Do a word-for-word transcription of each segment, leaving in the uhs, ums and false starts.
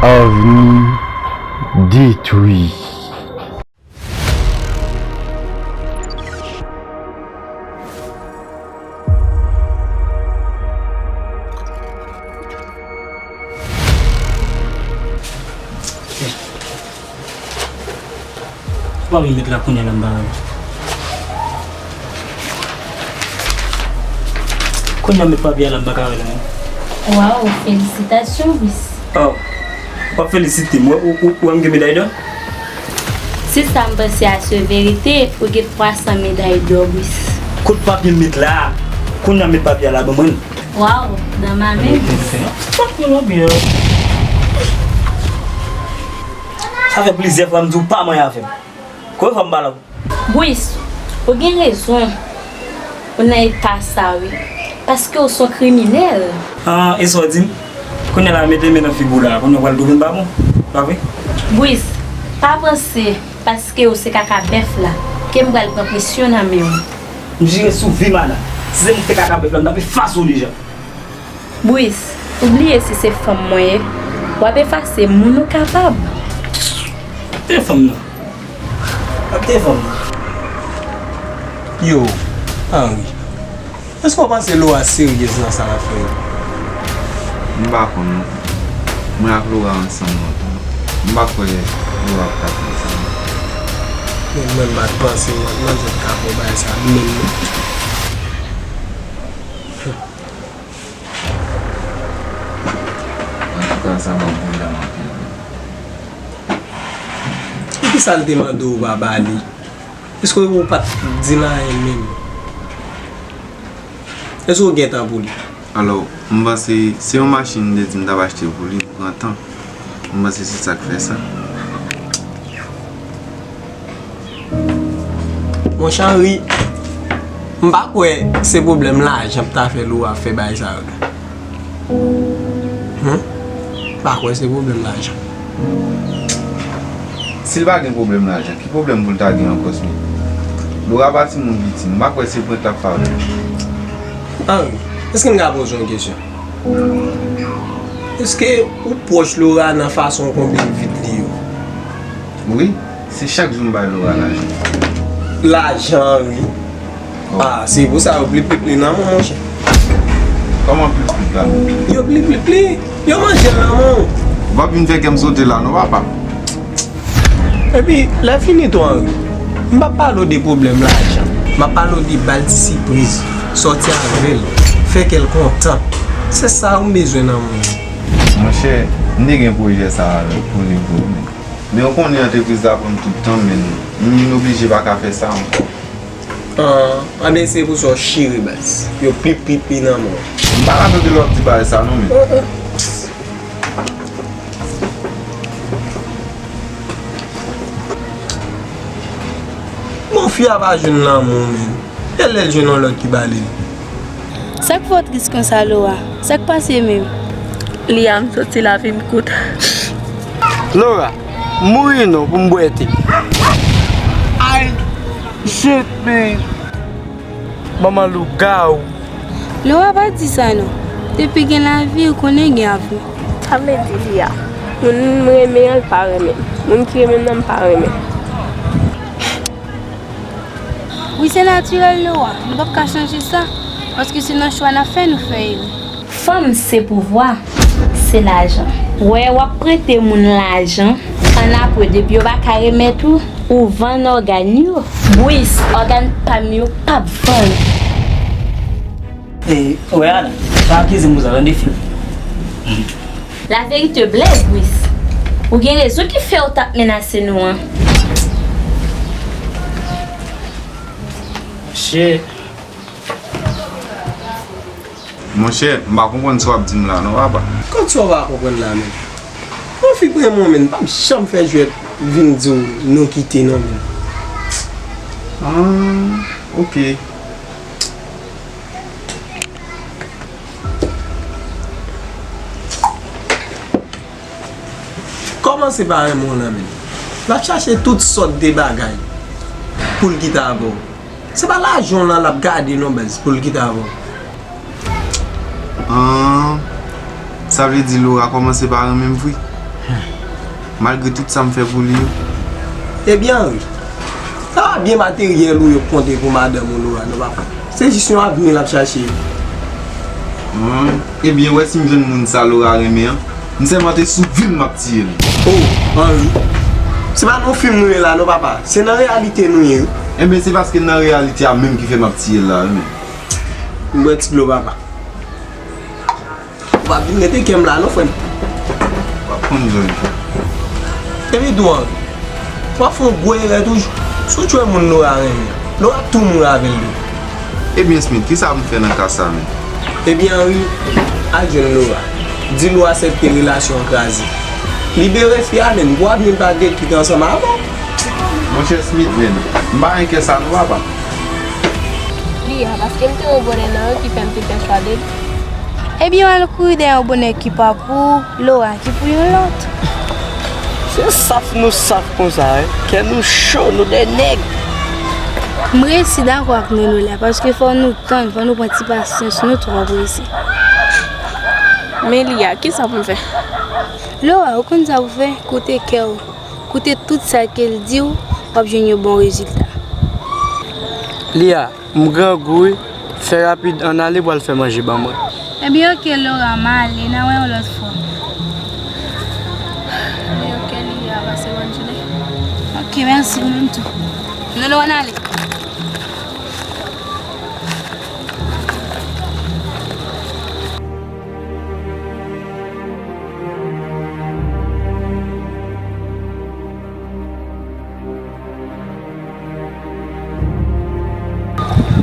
Avni detwi. Ou pa vin met la kounye a la, m pa wè l. Kounye a met papye a la, m pa ka wè l non. Waw, felisitasyon, Brice. Oh, w ap felisite m, ou, ou, ou wè m gen meday dò? Si sa m panse a se verite, ou gen twa san meday dò, Brice. Kot papye m met la? Kounye a met papye a la ban mwen. Waw, nan ma men. Fòk nou lòbyen. Sa fè plizyè fwa m di w pa manyen avè m. Konbyen fwa m pale w? Brice, ou gen rezon. Ou nan eta sa wi. Paske ou se yon kriminèl. Ah, e sa w di m? Kounye a la mete men nan figi w la, kounye a w pral twouve m pa bon, pa vre? Brice, pa panse paske ou se kaka bèf la, ke m pral pran presyon nan men w. M jire sou vi m Ana. Si se m ki te kaka bèf la, m t ap efase w deja. Brice, ou bliye si se fanm mwen ye? W ap efase moun ou kapab. Te fanm nan. Ap te fanm nan. Yo, Henry. Èske w panse Laura seryez nan sa l ap fè yo? M pa konn non. Mwen ak Laura ansanm lontan. M pa kwè Laura ap ka fè sa non. Men mwen m pa t panse manzè t ka fè yon bagay sa menm non. Antouka sa ban m pwoblèm anpil wi. Poukisa l te mande w pa ba li? Èske ou pa t di l anyen menm? Èske ou gen tan pou li? Alò, m panse se yon machin m te di m t ap achte pou li, m pran tan. M panse se sa k fè sa. Monchè Henry, m pa kwè se pwoblèm lajan k ta fè Laura fè bagay sa yo la. Hum? M pa kwè se pwoblèm lajan. Si l pa gen pwoblèm lajan, ki pwoblèm pou l ta gen ankò, Smith? Laura pa timoun piti, m pa kwè se pwent l ap fè avè l. Henry, èske m ka poze w yon kesyon? Èske ou pwòch Laura nan fason w konbyen vit li yo? Wi, se chak jou m bay Laura lajan. Lajan, wi. Oh. Ah, se pou sa yo pli pli pli nan men w, monchè. Kòman pli pli la? Yo pli pli pli. Yo manje l nan men w. Ou p ap vin fè kè m sote la non, papa. Epi, lè fini tou, Henry, m p ap pale w de pwoblèm lajan. M ap pale w de ba l ti sipriz, sòti avè l, fè kè l kontan. Se sa m bezwen nan moun. Monchè, m te gen pwojè sa a pou li vre, men, men ou konnen antrepriz la pran m tout tan m, men m oblije pa ka fè sa ankò. Ah, anben se pou sa w chire baz. Yo pli pli pli nan men w. M pa ka tande lè w ap di bagay sa non, men. Bon, fi a pa jwenn lanmou, men. E lè l jwenn yon lòt ki ba li l? Sa k fè w tris konsa, Laura? Sa k pase menm? Lia, m santi lavi m kout. Laura, m mouri non pou m bwè te. Ay, shit, man. Manman lougawou. Laura, pa di sa non. Depi gen lavi, ou konnen gen avni. Sa vle di, Lia, moun m renmen an, l pa renmen m. Moun ki renmen m nan, m pa renmen. Wi, se natirèl nou a. Nou p ap ka chanje sa. Paske se nan chwa n ap fè, nou fè erè. Fanm se pouvwa, se lajan. Wè, w ap prete moun lajan, annapre, depi yo pa ka remèt ou, ou vann ògàn yo. Bwis, ògàn pa m yo p ap vann. E, wè, Ana, pa akize m konsa, tande, fi. Laverite blès, Bwis. Ou gen rezon ki fè w t ap menase nou an. Monchè. Monchè, m pa konprann sa w ap di m la non, papa. Kot sa w pa konprann la menm? Yon fi pran mwen menm, m p ap janm fè jwèt vin di w nou kite non menm. Ah, ok. Kòmanse pa renmen w lan menm. L ap chache tout sòt de bagay pou l kite avè w. Se pa lajan w lan l ap gade non baz pou l kite avè w. Ah, sa vle di Laura kòmanse pa renmen m vre? Malgre tout sa m fè pou li yo. Ebyen, Henry, sa pa byen materyèl ou yo konte pou madanm ou Laura, non, papa. Se jis yon avni l ap chache. Hmm, ebyen, wè si m jwenn moun sa Laura renmen an, m sèmante sou vi m m ap tiye l. Oh, Henry, se pa nan fim nou ye la, non, papa. Se nan reyalite nou ye, wi. Ebyen, se paske nan reyalite a menm ki fè m ap tiye l la, wi, men. M bwè ti dlo, papa. Ou pa vin rete kè m la non, frè m. W ap konn jwenn. Epi tou, Henry, w ap fè yon gwo erè toujou. Si w t wè moun Laura renmen an, Laura ap tou mouri avè l tou. Ebyen, Smith, kisa pou m fè nan ka sa menm? Ebyen, Henry, al jwenn Laura. Di l ou aksepte relasyon an kraze. Libere fi a, menm, pou w ap vin pa gen kit ansanm avè w. Monchè Smith, menm, m pa renmen kè sa non, papa. Li a, paske m te wè yon bònè nan yo ki fè m te pèswade l. Ebyen, w al kouri dèyè yon bònè ki pa pou Laura, ki pou yon lòt. Se saf nou saf konsa, wi. Kè nou cho, nou de nèg. M resi dakò ak nou, nou la, paske fò nou tann, fò nou pran ti pasyans, nou twò prese. Men Lia, kisa pou m fè? Laura, ou konn sa pou fè? Koute kè w. Koute tout sa ke l di w, w ap jwenn yon bon rezilta. Lia, m grangou wi. Fè rapid, ann ale pral fè manje ban mwen. Ebyen, oke, Laura, m ale, n a wè yon lòt fwa. Ebyen, oke, Lia, pase bòn jounen. Oke, mèsi, ou menm tou. Nono, ann ale.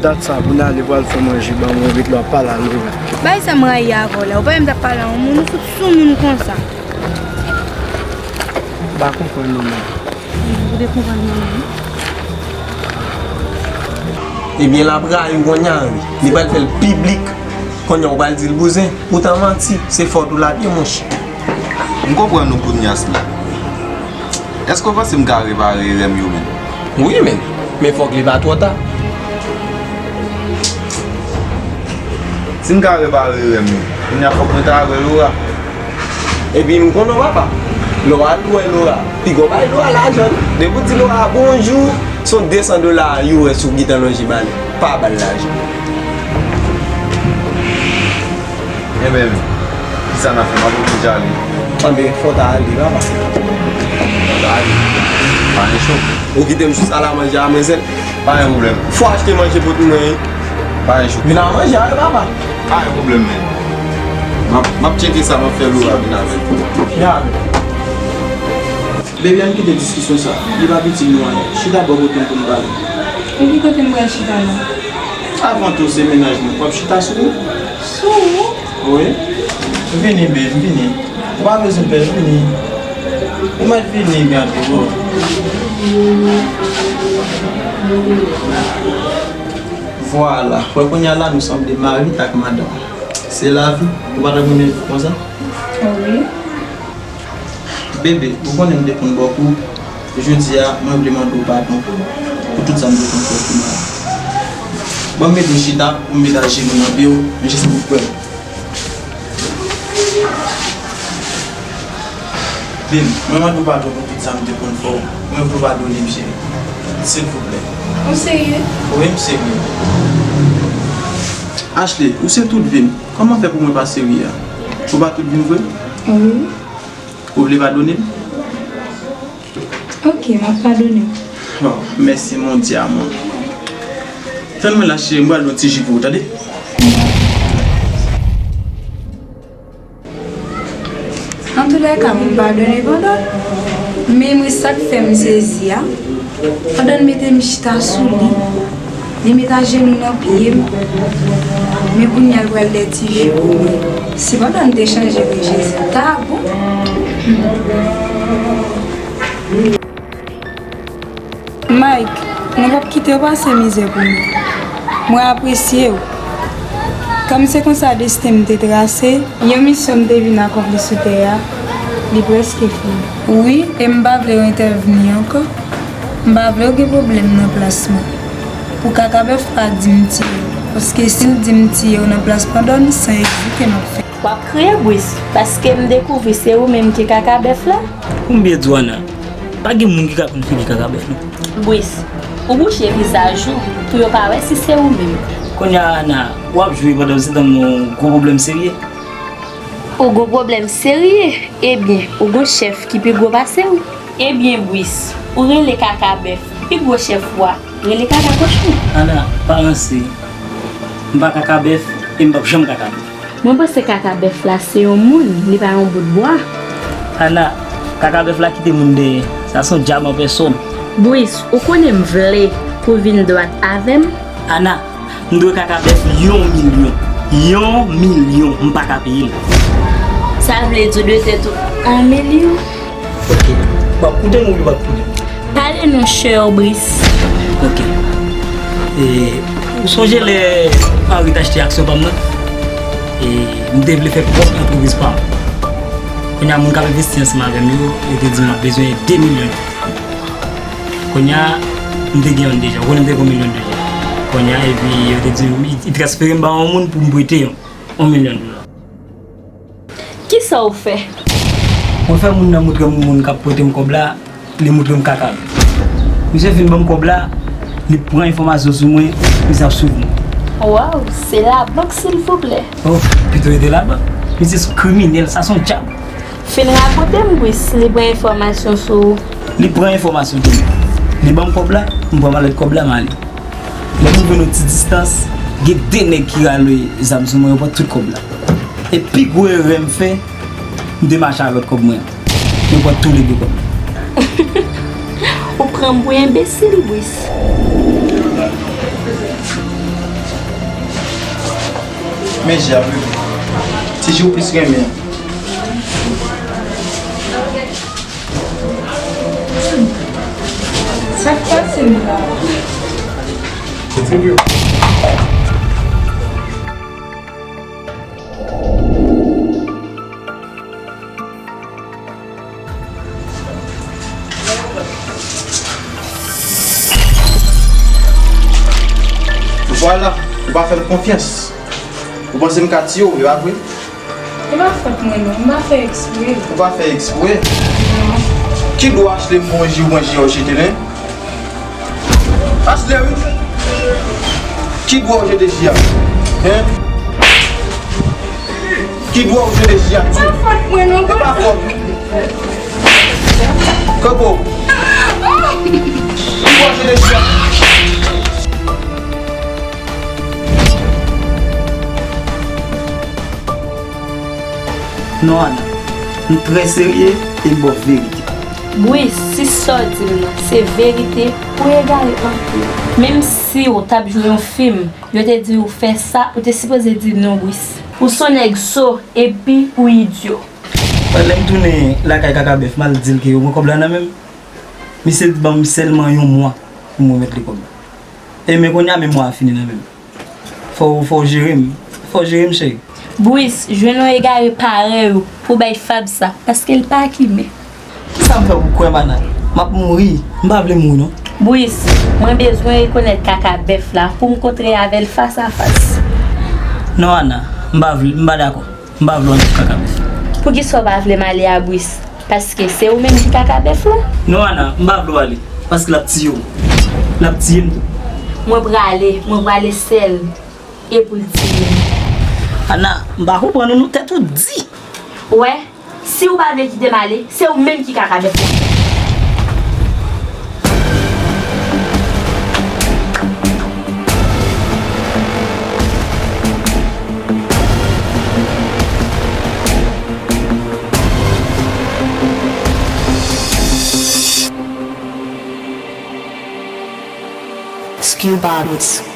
Dat sa pou n ale pral fè manje ban mwen, ret la w ap pale a Laura. Bagay sa m rayi avè w la. Ou pa wè m t ap pale a yon moun, ou fout sou moun konsa. M pa konprann non, men. Ou te konprann mwen menm. Ebyen, l ap rayi w kounye a, wi. Li pral fè l piblik. Kounye a, ou pral di l bouzen. Poutan manti, se fòt ou l ap ye, monchè. M konprann ou kounye a, Smith. Èske w panse m ka repare erè m yo, menm? Wi, menm. Men fòk li pa twò ta. Si m ka repare erè m yo, kounye a fòk mwen ta avè Laura. Epi m konnen w papa. Lè w al wè Laura, piga w bay Laura lajan. Depi w di Laura bonjou, se yon de san dola U S ou gentan lonje ba li. Pa ba l lajan. Enben, kisa n ap fè? M ap oblije ale. Anben, fò w ta ale, papa. Fò w ta ale. Pa gen cho. Ou kite m sou sal a manje a, manzè. Pa gen pwoblèm. Fò w achte manje pou tout moun, wi. Pa gen cho. Vin a manje a, wi, papa. Pa gen pwoblèm, men. M ap, m ap tcheke sa, m ap fè Laura vin avè l. Vin avè l. Baby, ann kite diskisyon sa. Li p ap itil nou anyen. Chita bò kote m pou n pale. E ki kote m pral chita la? Avan tou, se mennaj mwen. W ap chita sou ou? Sou ou? Wi. Vini, baby, vini. Ou pa bezwen pè, vini. Ou mèt vini, gade, bro. Vwala. Wè, kounye a la, nou sanble mari ak madanm. Se lavi. Ou pa t ap renmen viv konsa? Wi. Bebe, ou konnen m te konn ba w kou. Jodi a, mwen vle mande w padon pou tout sa m te konn fè w pi mal. Ban m ede w chita, pou m met ajenou nan pye w, jis pou w kwè m. Bebe, mwen mande w padon pou tout sa m te konn fè w. Mwen vle w padone m, cheri. Silvouplè. Ou serye? Wi, m serye. Ashley, ou se tout vi m. Kòman fè pou mwen pa serye a? Ou pa tout vi m vre? Wi. Ou vle padone m? Ok, m ap padone w. Oh, mèsi, mon dyaman. Tann mwen la, cheri, m pral yon ti ji pou ou, tande? Antoulèka, m padone pandan. Men mwen, sa k fè m sezi a, pandan l mete m chita sou li, li met ajenou nan pye m. Men kounye a, l pral dèyè ti ji pou mwen. Sepandan, m te chanje vre, Jezi. Ta bon. Mike, mwen p ap kite w pase mizè pou mwen. Mwen apresye w. Kòm se konsa desten m te trase, yon misyon m te vin akonpli sou tè a, li prèske fini. Wi, e m pa vle w entèvni ankò. M pa vle w gen pwoblèm nan plas mwen. Pou kaka bèf pa di m tiye w. Paske si l di m tiye w nan plas pandòn, san egzite m ap fè. W ap kriye, Bris, paske m dekouvri se ou menm ki kaka bèf la. Pou m byen di w, Ana, pa gen moun ki ka konn figi kaka bèf, non. Bris, ou bouche vizaj ou pou yo pa wè si se ou menm. Kounye a, Ana, w ap jwe pandan se tan m gen yon gwo pwoblèm serye. Ou gon pwoblèm serye? Ebyen, ou gon chèf ki pi gwo pase w. Ebyen, Bris, ou rele kaka bèf, pi gwo chèf ou a rele kaka kochon. Ana, pa ranse. M pa kaka bèf, e m p ap janm kaka bèf. Mwen panse kaka bèf la se yon moun, li pa yon bout bwa. Ana, kaka bèf la kite moun dèyè. Sa se yon dyab an pèsòn. Bris, ou konnen m vle pou w vin dwat avè m? Ana, m dwe kaka bèf yon milyon. Yon milyon, m pa ka peye l. Sa vle di w dwe tèt ou yon milyon? Ok. W ap koute m oubyen w p ap koute m? Pale non, chè Bris. Ok. E, ou sonje lè Henri t achte aksyon pa m nan? E, m te vle fè pwòp antrepriz pa m. Kounye a, moun k ap envesti ansanm avè m yo, yo te di m ap bezwen de milyon. Kounye a, m te gen youn deja. Ou konnen m te gen yon milyon deja. Kounye a, epi yo te di m, li, li transfere m ba yon moun pou m prete yon, yon milyon dola. Kisa w fè? Mwen fè moun nan montre m moun k ap prete m kòb la, li montre m kaka. Misye fin ban m kòb la, li pran enfòmasyon sou mwen, misye ap swiv mwen. Waw, se labank silvouplè. Oh, pito rete labank. Misye se kriminèl, sa se yon dyab. Fin rakonte m, Bris, li pran enfòmasyon sou ou. Li pran enfòmasyon de mwen. Li ban m kòb la, m pran malèt kòb la, m ale. Lè m rive nan ti distans, gen de nèg ki rale zam sou mwen, yo pran tout kòb la. E pi gwo erè m fè, m te mache ak lòt kòb mwen an. Yo pran toulede kòb la. Ou pran m pou enbesil, Bris. Men je ap leve. Ti je w plis renmen an. Sa k pase m la? Vwala, ou pa fè m konfyans. Ou panse m ka tiye w, e pa vre? E pa fòt mwen non, m pa fè eksprè. Ou pa fè eksprè? Non. Ki dwa Ashley manje ou manje yo jete nen? Ashley, wi. Ki dwa ou jete ji a? Hen? Ki dwa ou jete ji a? Pa fòt mwen non. E pa fòt. Kanpe w. Ki dwa ou jete ji a? Non, Ana. M trè serye e m ba w verite. Bris, si sa w di m nan se verite, ou egare anpil. Menm si w t ap jwe yon fim, yo te di w fè sa, ou te sipoze di non, Bris. Ou se yon nèg so epi ou idyo. Lè m tounen lakay kaka bèf, m al di l ke yo pran kòb la nan men m. Misye ban m sèlman yon mwa pou m remèt li kòb la. E men kounye a, men mwa a fini nan men m. Fò w, fò w jere m. Fò w jere m, cheri. Bris, jwenn yon egare parèy ou pou bay Fab sa, paske l pa kimen. Kisa m fè pou kwè m, Ana? M ap mouri. M pa vle mouri, non. Bris, mwen bezwen rekonèt kaka bèf la pou m kontre avè l fas a fas. Non, Ana, m pa vle, m pa dakò. M pa vle w antre kaka bèf. Poukisa w pa vle m ale a, Bris? Paske se ou menm ki kaka bèf la? Non, Ana, m pa vle w ale. Paske l ap tiye w. L ap tiye m tou. Mwen prale, mwen prale sèl. E pou l tiye m. Ana, m pa konprann ou non, tèt ou di. Ou wè, si ou pa vle kite m ale, se ou menm ki kaka bèf la. Skill Bottles.